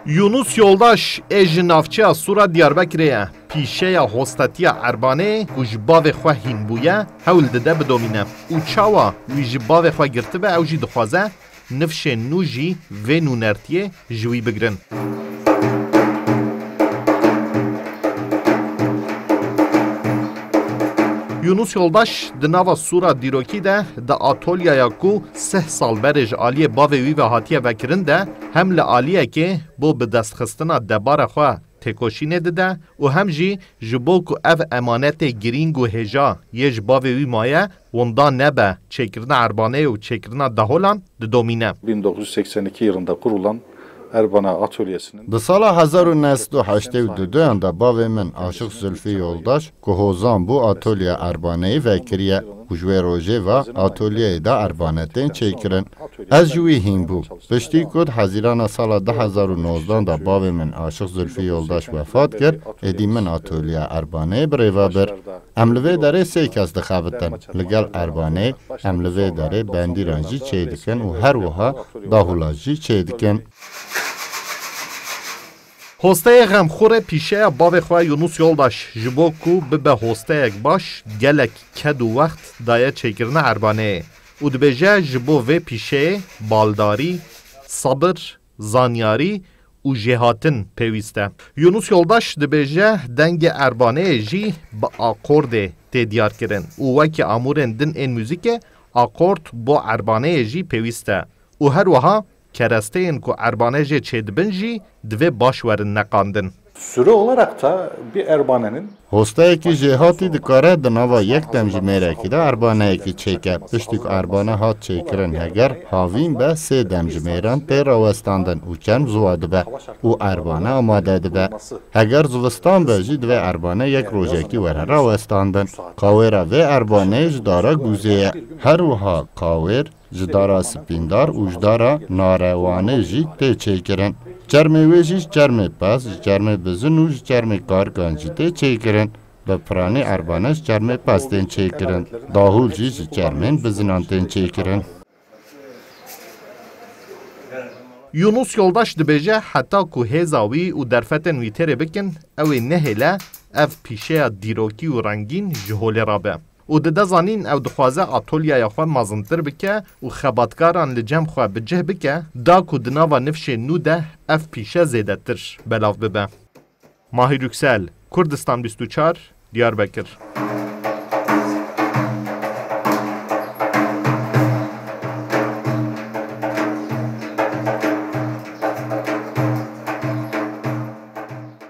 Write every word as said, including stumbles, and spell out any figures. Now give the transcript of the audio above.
Yunus Yoldaş ê ji navçeya Sûra Diyarbekirê ye. Pîşeya hostetiya Erbanê ku ji bavê xwe hîn bûye, hewl dide bidomîne. Û çawa wî ji bavê xwe girtibe, ew jî dixwaze nifşên nû jî vê nûnertiyê ji wî bigirin. Yunus Yoldaş di nava Sûra Dîrokî de di atolyaya ku sih sal berê ji aliyê bavê wî ve hatiye vekirin de hem li aliyekê bo bi destxistina debara xwe têkoşînê dide û hem jî ji bo ku ev emanetê girîng û hêja yê ji bavê wî maye winda nebe çêkirina Erbaneyê û çêkirina deholan didomîne. bin dokuz yüz seksen iki yılında kurulan Erbana Atölyesi'nin Di sala hezar û neh sed û heştê û du de bavê min Aşiq Zülfü Yoldaş ku hozan bû atolya Erbaneyê vekiriye û ji wê rojê ve atolyeyê de Erbane tên çêkirin. Ez ji wî hîn bûm. Piştî ku di Hezîrana sala du hezar û nozdan de bavê min Aşiq Zülfü Yoldaş wefat kir, êdî min atolya Erbaneyê bi rê ve bir. Em li vê derê sê kes dixebitin. Li gel Erbanê em li vê derê bendîran jî çêdikin û her wiha dahûla jî çêdikin. Hosteyê xemxurê pîşeya bavê xwe Yunus Yoldaş ji bo ku bibe hosteyek baş, gelek ked û wext daye çêkirina Erbaneyê û dibêje ji bo vê pîşeyê baldarî, sabir, zanyarî û jêhatin pêwîst e. Yunus Yoldaş dibêje dengê Erbaneyê jî bi akordê tê diyarkirin û wekî amûrên din ên muzîkê akord bo Erbaneyê jî pêwîst e û her wiha keresteyên ku Erbane jê çêdibin jî divê baş werin neqandin. Süre olarak da bir Erbane'nin Hosteyekî jêhatî dikare di nava yek demjimêrekî de Erbaneyekî çêke. Piştî ku Erbane hat çêkirin, heger havîn be sê demjimêran tê rawestandin û çerm ziwa dibe û Erbane amade dibe. Heger zivistan be jî divê Erbane yek rojekî were rawestandin. Qawêra vê Erbaneyê ji dara gûzê ye. Her wiha qawêr ji dara spîndar û ji dara narewanê jî tê çêkirin. Çermê wê jî ji çermê pez, ji çermê bizin û ji çermê kargan jî tê çêkirin. Bi piranî Erbane ji çermê pez tên çêkirin. Dahûl jî ji çermên bizinan tên çêkirin. Yunus Yoldaş dibêje heta ku hêza wî û derfetên wî têrê bikin, ew ê nehêle ev pîşeya dîrokî û rengîn ji holê rabe. Û dide zanîn ew dixwaze atolyaya xwe mezintir bike û xebatkaran li cem xwe bi cih bike, da ku di nava nifşên nû de ev pîşe zêdetir belav bibe. Mahir Yüksel, Kurdistan bîst û çar, Diyarbekir.